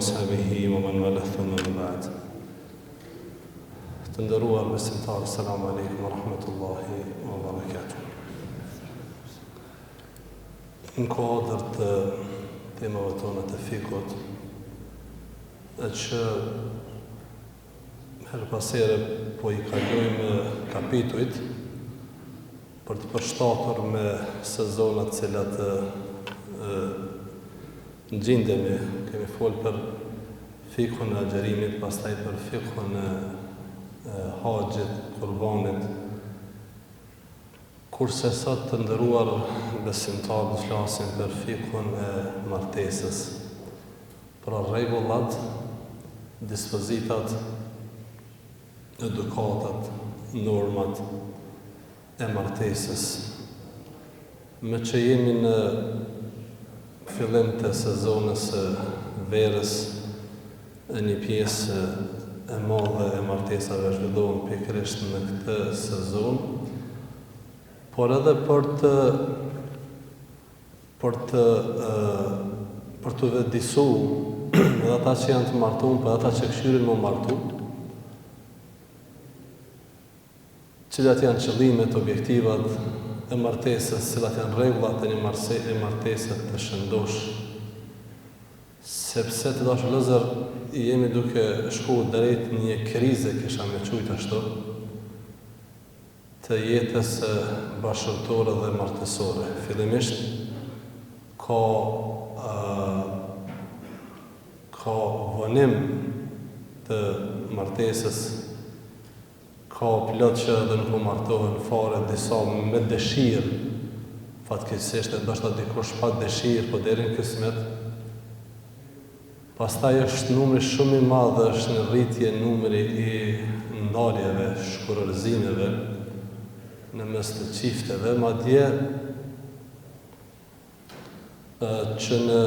وأصحابه ومن والاه ثم أما بعد Të nderuar besimtarë, selamu alaikum wa rahmetullahi wa barakatuh. Në kuadër të temave tona të fikhut, e që herë pas here po i kalojmë kapitujt për të përshtatur me sezonat të cilat gjindemi, kemi folë për fikhun e agjërimit, pastaj për fikhun e haxhit, kurbanit. Kurse sot të nderuar besimtarë do të flasim për fikhun e martesës. Pra rregullat, dispozitat, edukatat, normat e martesës. Meqë jemi në fillim të sezonës së verës e një pjesë e madhe e martesave zhvillohen pikërisht në këtë sezon, por edhe për të për të për t'u vetëdisu edhe ata që janë të martuar, por ata që kqyrin m'u martu, Cilat janë qëllimet, objektivat e martesës, cilat janë rregullat e një marse, e martese të shëndoshë? Sepse të dashur vëllezër, jemi duke shku drejt një krize, kisha me qujt ashtu, të jetës bashkëshortore dhe martesore. Fillimisht ka ka vonim të martesës Ka plot që edhe nuk po martohen fare, disa me dëshirë, fatkeqësisht e ndoshta dikush pa dëshirë, po deri në kismet. Pastaj është numri shumë i madh dhe është në rritje numri i ndarjeve, shkurorëzimeve në mes të çifteve, madje që në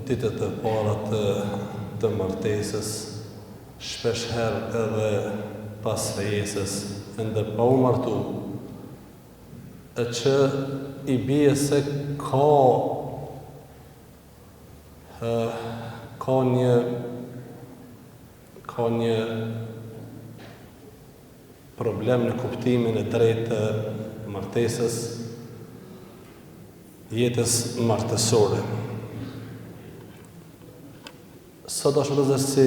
ditët e para të të martesës, shpesh herë edhe pas fejesës, ende pa u martu, e që i bie se ka ka një ka një problem në kuptimin e drejtë të martesës, jetës martesore. Sot dashur vëllezër si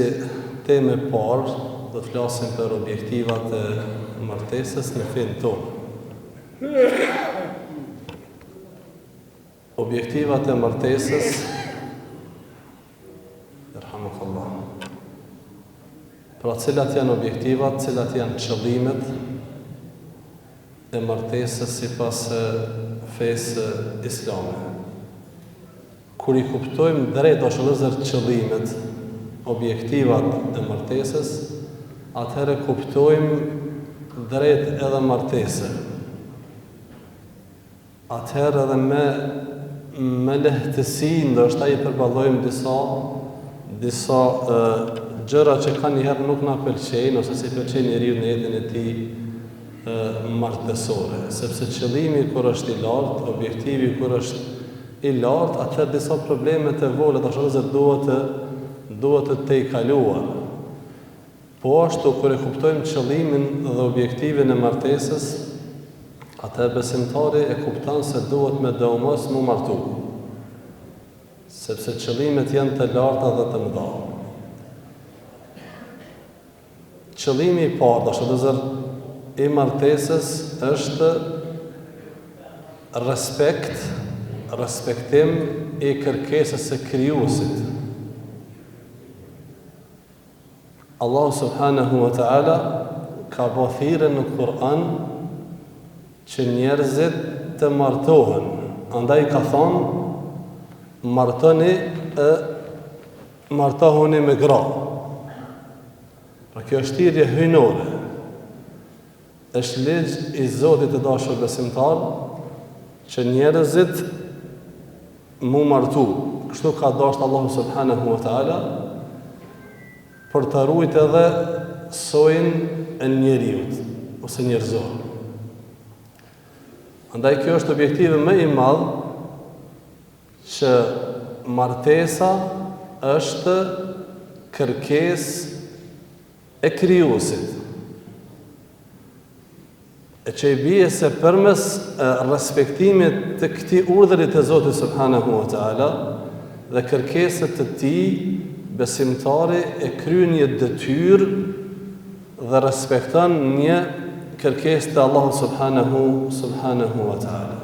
temë e parë do të flasim për objektivat e martesës në fenë tonë. Objektivat e martesës Jerhamukallah. Pra cilat janë objektivat, cilat janë qëllimet e martesës sipas fesë islame. Kur i kuptojmë drejt dashur vëllezër qëllimet, objektivat e martesës, atëherë kuptojmë drejt edhe martesën. Atëherë edhe me me lehtësi ndoshta i përballojmë disa disa e, gjëra që kanjëherë nuk na pëlqejnë ose s'i pëlqejnë njeriut në jetën e tij e, martesore, sepse qëllimi kur është i lartë, objektivi kur është i lartë, atëherë disa probleme të vogla dashur vëllezër duhet të duhet të tejkaluar. Po ashtu, kur e kuptojmë qëllimin dhe objektivin e martesës, atëherë besimtari e kupton se duhet me doemos m'u martu, sepse qëllimet janë të larta dhe të mëdha. Qëllimi i parë, dashur vëllezër, i martesës është respekt, respektim i kërkesës së Krijuesit. Allahu subhanahu wa ta'ala ka bo thirrje në Kur'an që njerëzit të martohen. Andaj ka thonë martoni e martohuni me gra. Pra kjo është thirrje hyjnore. Është ligj i Zotit të dashur besimtarë që njerëzit m'u martu. Kështu ka dashtë Allahu subhanahu wa taala për të rujt edhe sojin e njeriut ose njerëzor. Andaj kjo është objektivi më i madh që martesa është. Kërkesë e Krijuesit. E që i bie se përmes respektimit të këtij urdhri të Zotit subhanahu wa taala dhe kërkesës të tij, besimtari e kryen një detyrë dhe respekton një kërkesë të Allahut subhanahu subhanahu wa taala.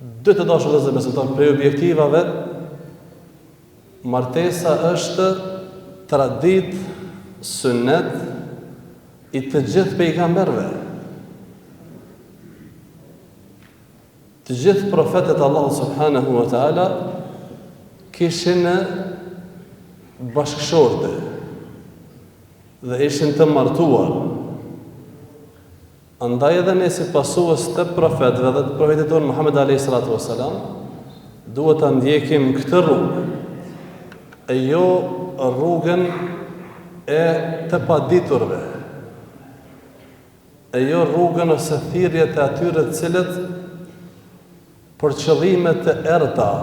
Dy të dashur vëllezër besimtarë, prej objektivave martesa është traditë, sunet i të gjithë pejgamberëve. Të gjithë profetët e Allahut subhanahu wa taala kishin bashkëshorte dhe ishin të martuar. Andaj edhe ne si pasues të profetëve dhe të profetit tonë Muhammed alayhi salatu wasalam duhet ta ndjekim këtë rrugë e jo rrugën e të paditurve e jo rrugën ose thirrjet e atyre të cilët për qëllime të errëta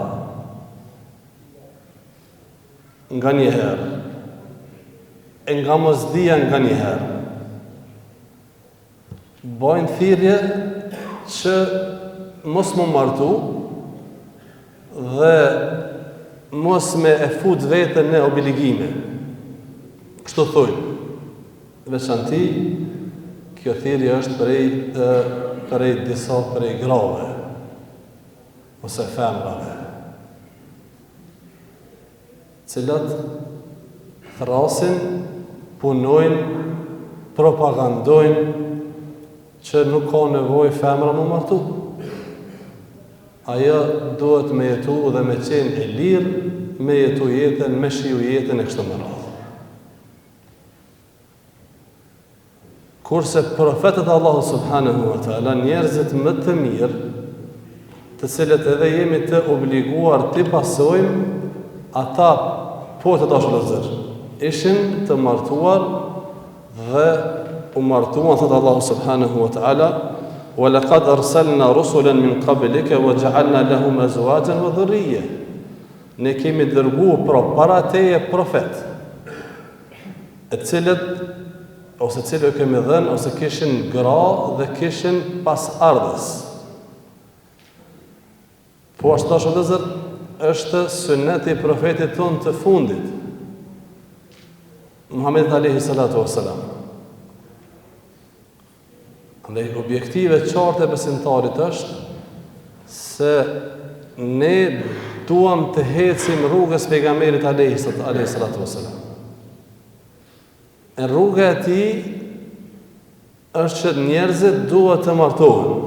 nganjëherë e nga mosdija nganjëherë Bajnë thirrje që mos m'u martu dhe mos me e fut veten në obligime. Kështu thojnë. Veçanti, kjo thirrje është prej, prej disa prej grave ose femrave. Cilat thërrasin, punojnë, propagandojnë që nuk ka nevojë femra m'u martu. Ajo duhet me jetu dhe me qenë e lirë, me jetu jetën, me shiju jetën e kështu me radhë. Kurse profetët e Allahut subhanahu wa taala, njerëzit më të mirë, të cilët edhe jemi të obliguar t'i pasojmë, ata po të dashur vëllezër, ishin të martuar dhe u martuan, thotë Allahu subhanahu wa taala, wa laqad arsalna rusulan min qablika wa ja'alna lahum azwajan wa dhurriyya. Ne kemi dërgu pra para teje profet, e cilët ose cilëve kemi dhënë ose kishin gra dhe kishin pasardhës. Po ashtu të dashur vëllezër, është syneti i profetit tonë të fundit, Muhammedit alejhi salatu wasalam. Andaj objektivi e qartë e besimtarit është se ne duam të hecim rrugës pejgamberit alejhi salatu wasalam. E rruga e tij është që njerëzit duhet të martohen.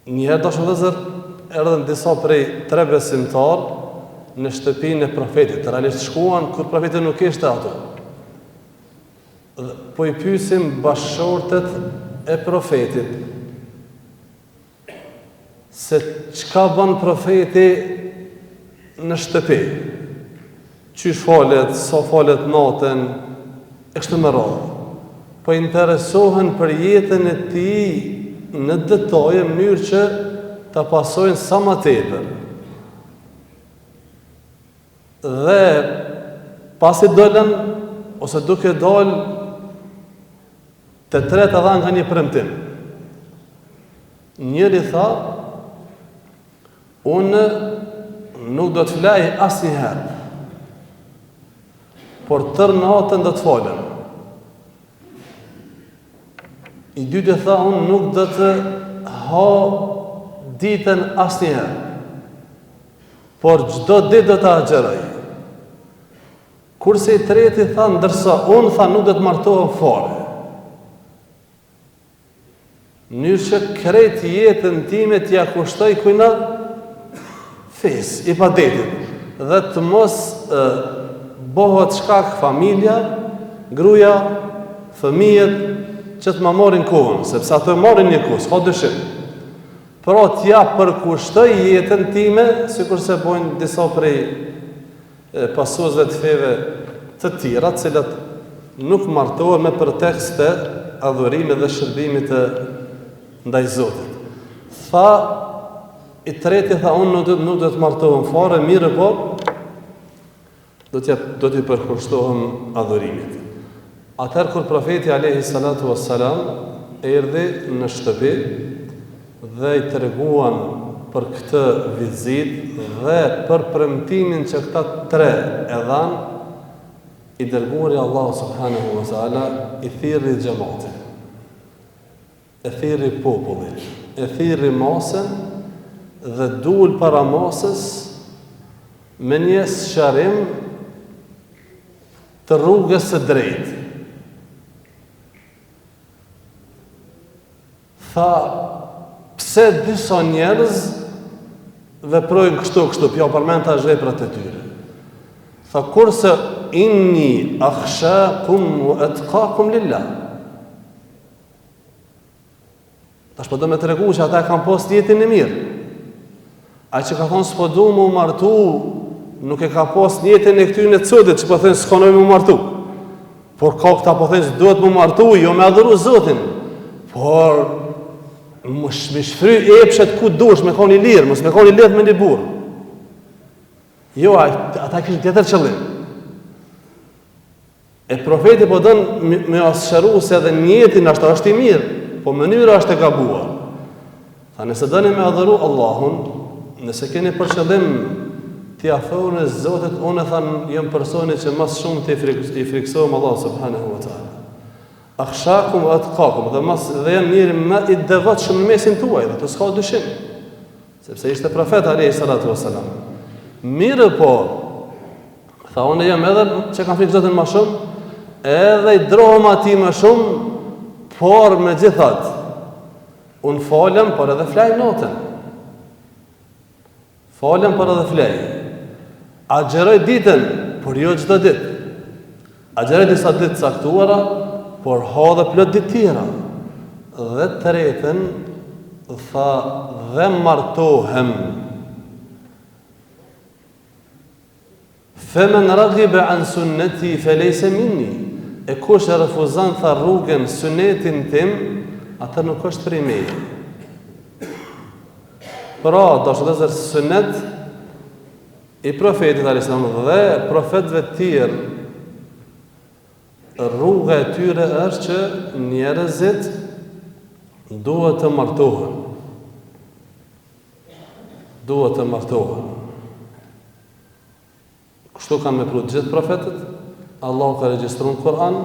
Një herë të dashur vëllezër, erdhën disa prej tre besimtarë në shtëpinë e profetit. Realisht shkuan kur profeti nuk ishte aty. Dhe po i pyesin bashkëshortet e profetit se çka bën profeti në shtëpi. Qysh falet, sa falet natën, e kështu me radhë. Po interesohen për jetën e tij në detaje në mënyrë që ta pasojnë sa më tepër. Dhe pasi dolën ose duke dalë të tretë dhanë nga një premtim. Njëri tha, Unë nuk do të flej asnjëherë, por tërë natën do të falem. I dyti tha, unë nuk do të ha ditën asnjëherë, por çdo ditë do të agjëroj. Kurse i treti tha, ndërsa unë tha nuk do të martohem fare. Mënyrë që krejt jetën time t'ia kushtoj kujna fesë, ibadetit, dhe të mos e, bohet shkak familja, gruja, fëmijët, që të ma marrin kohën, sepse ato e marrin një kohë, s'ka dyshim. Pra t'ia përkushtoj jetën time, sikurse bojnë disa prej pasuesve të feve të tjera, të cilat nuk martohen me pretekst të adhurimit dhe shërbimit të ndaj Zotit. Tha. I treti tha unë nuk do nuk do të martohem fare, mirëpo do t'ja do t'i përkushtohem adhurimit. Atëherë kur profeti alayhi salatu wassalam erdhi në shtëpi dhe i treguan për këtë vizitë dhe për premtimin që këta tre e dhanë, i dërguari i Allahut subhanahu wa taala i thirri xhamatin. E thirri popullin, e thirri masën dhe dul para masës me një sqarim të rrugës së drejtë. Tha, pse disa njerëz veprojnë kështu kështu, po ja përmend tash veprat e tyre. Tha, kurse inni akhshakum wa atqakum lillah. Tash po do me tregu që ata e kanë pas nijetin e mirë. Ai që ka thonë s'po du m'u martu, nuk e ka pas nijetin e këtyne të sotit që po thonë s'ka nevojë m'u martu. Por ka këta po thonë s'duhet m'u martu, jo me adhuru Zotin. Por me shfry epshet ku dush me kon i lirë, mos me kon i lidhë me një burrë. Jo, ata kishin tjetër qëllim. E profeti po don me ja sqaru se edhe nijeti nashta është i mirë, po mënyra është e gabuar. Tha nëse doni me adhuru Allahun, nëse keni për qëllim t'i afroheni Zotit, unë tha jam personi që ma s'shumti i, frik, i frikësohem Allahut subhanahu wa taala. Akhshakum wa atqakum dhe mas dhe jam njeri më i devotshëm në mesin tuaj, dhe s'ka dyshim. Sepse ishte profet alayhi salatu wasalam. Mirëpo, tha unë jam edhe që kam frikë Zotin më shumë, edhe i drohem atij më shumë, por megjithatë, unë falem, por edhe flej natën. Falem, por edhe flej. Agjëroj ditën, por jo çdo ditë. Agjëroj disa ditë të caktuara, por ha dhe plot ditë tjera. Dhe tretën, tha dhe martohem. Femen ragibe an sunneti fe lejse minni. E kush e refuzon tha rrugën sunetin tim, atë nuk është prej meje. Pra, dashur vëllezër sunet i profetit alayhis salam dhe profetëve të tjerë rruga e tyre është që njerëzit duhet të martohen. Duhet të martohen. Kështu kanë vepru të gjithë profetët, Allahu ka regjistru në Kur'an,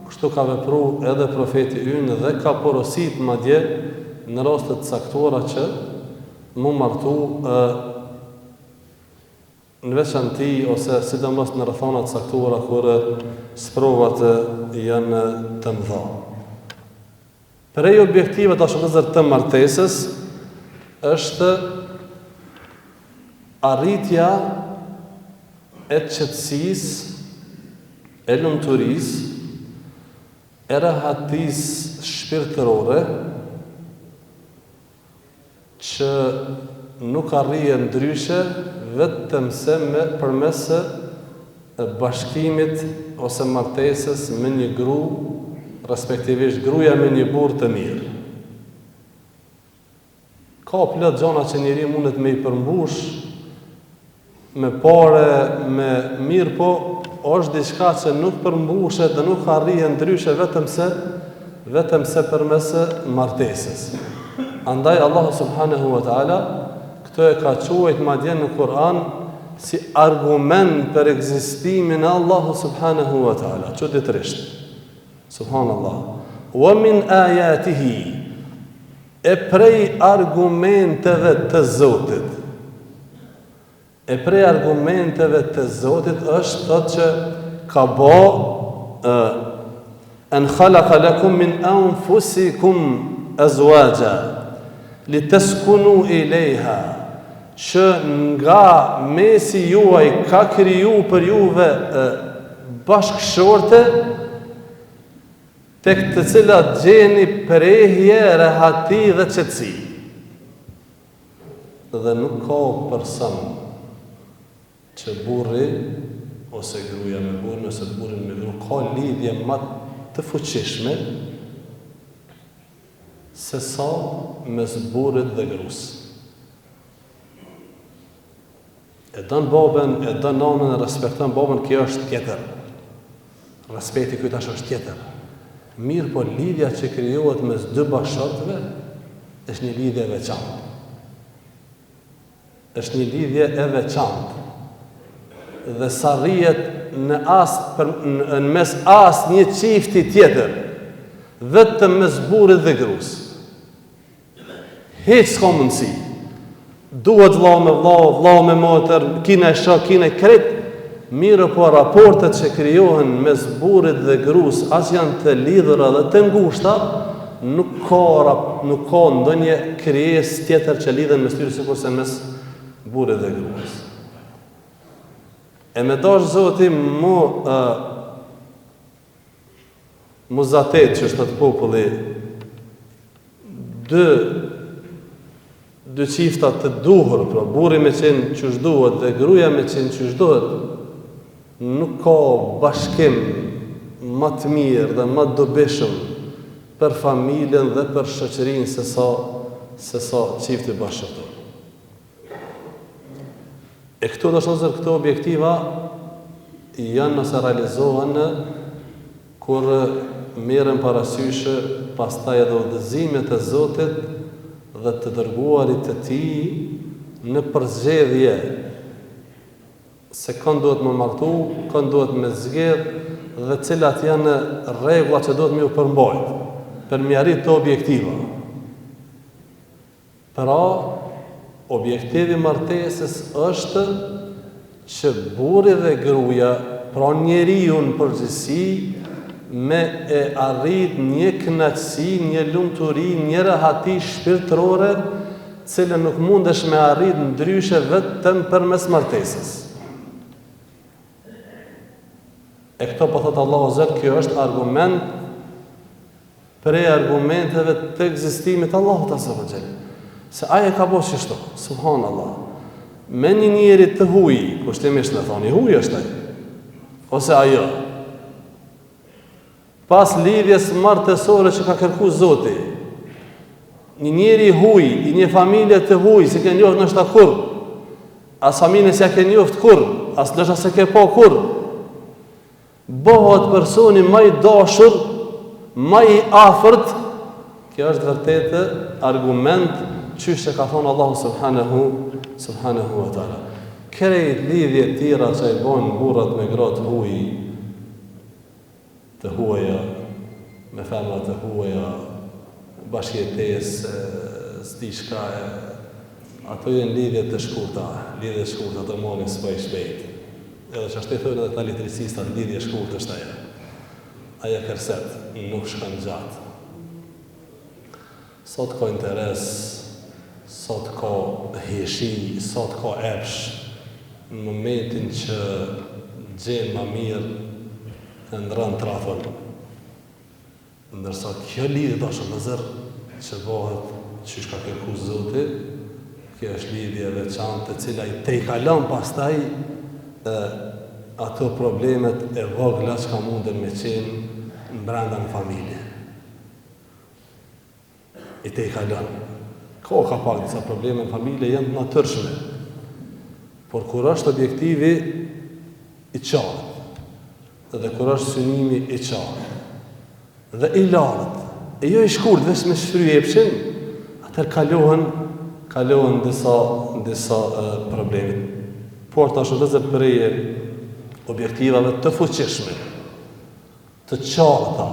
kështu ka vepru edhe profeti ynë dhe ka porosit madje në raste të caktuara që m'u martu e, në veçanti ose sidomos në rrethana të caktuara kur sprovat janë të mëdha. Prej objektivave dashur vëllezër të martesës është arritja e qetësisë, e lumturisë, e rehatisë shpirtërore, që nuk arrihet ndryshe vetëm se me përmes bashkimit ose martesës me një gru, respektivisht gruaja me një burrë të mirë. Ka plot gjana që njeri mundet me i përmbush me pare, me mirë, po është diçka që nuk përmbushet dhe nuk arrihet ndryshe vetëm se vetëm se përmes martesës. Andaj Allahu subhanahu wa taala këtë e ka quajt madje në Kur'an si argument për ekzistimin e Allahu subhanahu wa taala, çuditërisht. Subhanallah. Wa min ayatihi E prej argumenteve të Zotit. E prej argumenteve të Zotit është thotë që ka bo e, en khalaqa lakum min anfusikum azwaja li taskunu ilayha që nga mesi juaj ka kriju për juve bashkëshorte tek të cilat gjeni prehje, rehati dhe qetësi. Dhe nuk ka person që burri ose gruaja me burrin ose burrin me gruan ka lidhje më të fuqishme se sa mes burrit dhe gruas. E don babën, e don nanën, e respekton babën, kjo është tjetër. Respekti ky tash është tjetër. Mirëpo lidhja që krijohet mes dy bashkëshortëve është një lidhje e veçantë. Është një lidhje e veçantë. Dhe s'arrihet në as për, në, në mes asnjë çifti tjetër, vetëm mes burrit dhe grus. Hiç s'ka mundësi. Duhet vlla me vlla, vlla me motër, ki naj shok, ki naj krejt, mirëpo raportet që krijohen mes burrit dhe grus, aq janë të lidhura dhe të ngushta, nuk ka, nuk ka ndonjë krijesë tjetër që lidhen mes tyre sikurse mes burrit dhe gruas. E me dash Zoti mu uh, Mu zatet qysh thotë populli dy dy çifta të duhur, pra burri me qenë qysh duhet dhe gruaja me qenë qysh duhet, nuk ka bashkim ma të mirë dhe ma të dobishëm për familjen dhe për shoqërinë se sa se sa çifti bashkëshortor. E këto të dashur vëllezër, këto objektiva janë nëse realizohen kur merren parasysh pastaj edhe udhëzimet e Zotit dhe të dërguarit të tij në përzgjedhje se kënd duhet me martu, kënd duhet me zgjedh dhe cilat janë rregullat që duhet me ju përmbajt për me arrit këto objektiva. Pra, objektivi i martesës është që burri dhe gruaja, pra njeriu në përgjithësi, me e arrit një kënaqësi, një lumturi, një rehati shpirtërore, cilën nuk mundesh me arrit ndryshe vetëm përmes martesës. E këto po thotë Allahu Zot, kjo është argument prej argumenteve të ekzistimit të Allahut Azza wa Jall. Se ai e ka bo qështu, subhanallah. Me një njeri të huj, kushtimisht me thonë, i huj është ai. Ose ajo. Pas lidhjes martesore që ka kërku Zoti, një njeri i huj, i një familje të huj, s'e ke njoft ndoshta kurrë, as familjen s'ja ke njoft kurrë, as ndoshta s'e ke pa kurrë, Bëhet personi ma i dashur, ma i afërt, kjo është vërtet argument qysh e ka thonë Allahu subhanahu subhanahu wa taala. Krejt lidhjet tjera që i bojnë burrat me gra të huaj, të huaja, me femra të huaja, bashkëjetesë, s'di çka e ato janë lidhje të shkurta, lidhje të shkurta të marrin shpejt shpejt. Edhe qashtu i thonë edhe këta letërcistat, lidhje e shkurtë është ajo. Ajo kërset, nuk shkon gjatë. Sa t'ka interes, sa t'ka hijeshi, sa t'ka epsh, në momentin që gjen ma mirë, e ndrron trafon. Ndërsa kjo lidhje të dashur vëllezër që bëhet qysh ka kërku Zoti, kjo është lidhje e veçantë e cila i tejkalon pastaj e, ato problemet e vogla çka munden me qenë brenda në familje. I tejkalon. Ka ka pak disa probleme në familje janë të natyrshme. Por kur është objektivi i qartë, Dhe kur është synimi i qartë dhe i lartë, e jo i shkurt veç me shfry epshin, atëherë kalohen kalohen disa disa e, probleme. Por tash vëllezër prej objektivave të fuqishme, të qarta,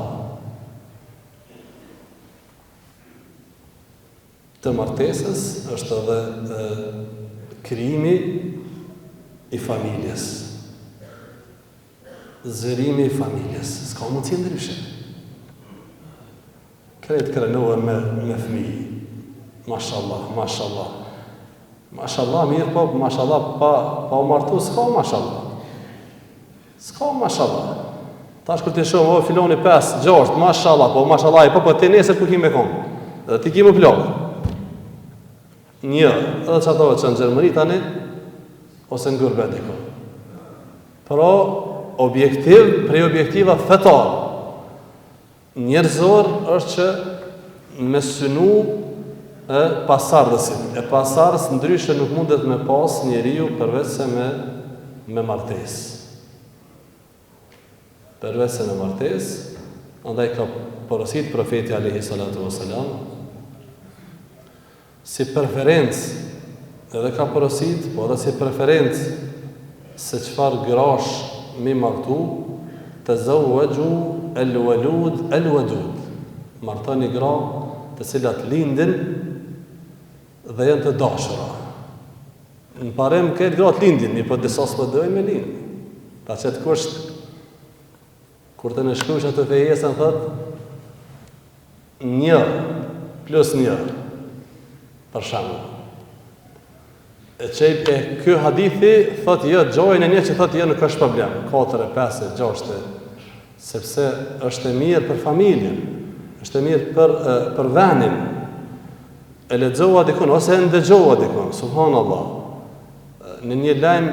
të martesës është edhe e, krijimi i familjes. Zgjerimi i familjes. S'ka mundësi ndryshe. Krejt krenohen me, me fëmijë. Mashallah, mashallah. Mashallah, mirë po, mashallah, pa, pa u martu, s'ka mashallah. S'ka mashallah. Tash kur ti shoh, o filoni 5, 6, mashallah, po mashallah, po po ti nesër ku ki me kon? Edhe ti ki m'u plak. Një, edhe qato që në Gjermani tani, ose në gurbet diku. Pra, objektiv, prej objektiva fetar, njerëzor është që me synu e pasardhësit. E pasardhës ndryshe nuk mundet me pas njeriu përveç se me me martesë. Përveç se me martesë, andaj ka porosit profeti alejhi salatu vesselam si preferencë edhe ka porosit, po edhe si preferencë se çfarë grash mi martu, tezawwaju el walud el wadud. Martoni gra të cilat lindin dhe janë të dashura. Në parim krejt gratë lindin, mirëpo disa s'po dojnë me lind. Ta qet kusht kur të nënshkrush atë fejesën thot një plus një për shembull. E që e ky hadithi thot jo gjojnë e një që thot jo nuk është problem. 4 e 5 e 6 e sepse është e mirë për familjen, është e mirë për për venin. E lexova dikun ose e ndëgjova dikun, subhanallah. Në një lajm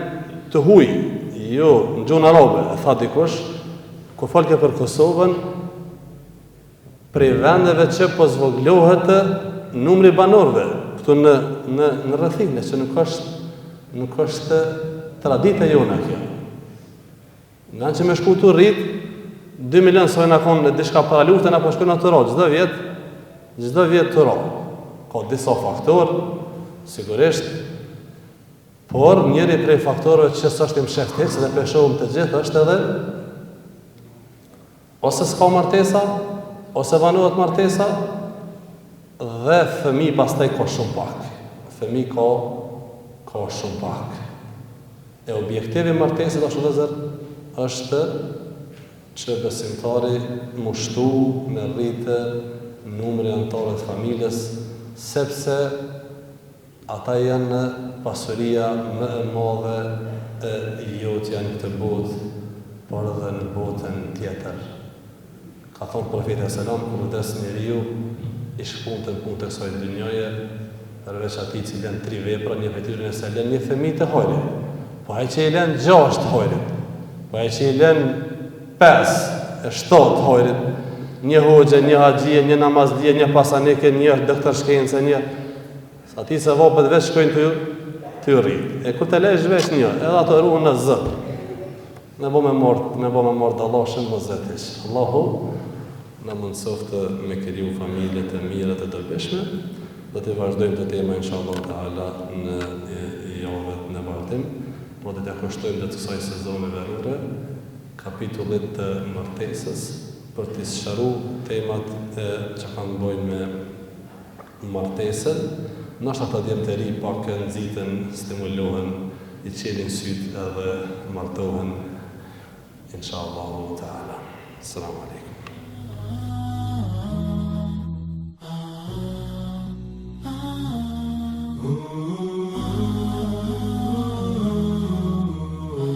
të huaj, jo në gjuhën arabe, e tha dikush, ku folke për Kosovën, prej vendeve që po zvogëlohet numri i banorëve këtu në në në rrethinë, që nuk është nuk është tradita jona kjo. Në anë që me shku tu rrit, 2 milion sa jena konë në diçka para lufte, na po shkojna tu ra, çdo vjet, çdo vjet tu ra. Ka disa faktorë, sigurisht, por njëri prej faktorëve që s'është i mshehtë hiç dhe pe shohim të gjithë është edhe ose s'ka martesa, ose vanohet martesa, dhe fëmijë pastaj ka shumë pak. Fëmijë ka, ka shumë pak. E objektivi i martesës dashur vëllezër është që besimtari mu shtu me rritë numri i anëtarëve të familjes sepse ata janë pasuria më e madhe e jotja në këtë botë por edhe në botën tjetër. Ka thonë Profeti alejhi selam, kur vdes njeriu, i shkëpunten punët e kësaj dynjaje, përveç atij që lën tri vepra, një prej tyre nëse lën një fëmijë të hajrit. Po ai që i lën gjashtë të hajrit, po ai që i lën pesë e shtatë të hajrit, një hoxhë, një haxhi, një namazli, një pasanik, një doktor shkence, një sa atij sevapet veç shkojnë tu tu rrit. E kur të lësh veç një, edhe ato ruhen në zë. Me bo me marr, me bo me marr dallashin mos zet hiç. Allahu na mundësoftë me kriju familje të mira të dobishme. Do t'i vazhdojmë këto tema inshallah teala në javët në vazhdim, po do t'ia kushtojmë gjatë kësaj sezone verore kapitullit të martesës për t'i sqaru temat e që kanë të bëjnë me martesën, ndoshta ata djem të ri pak nxiten, stimulohen, i çelin sytë edhe martohen inshallahu teala. Selam alejkum.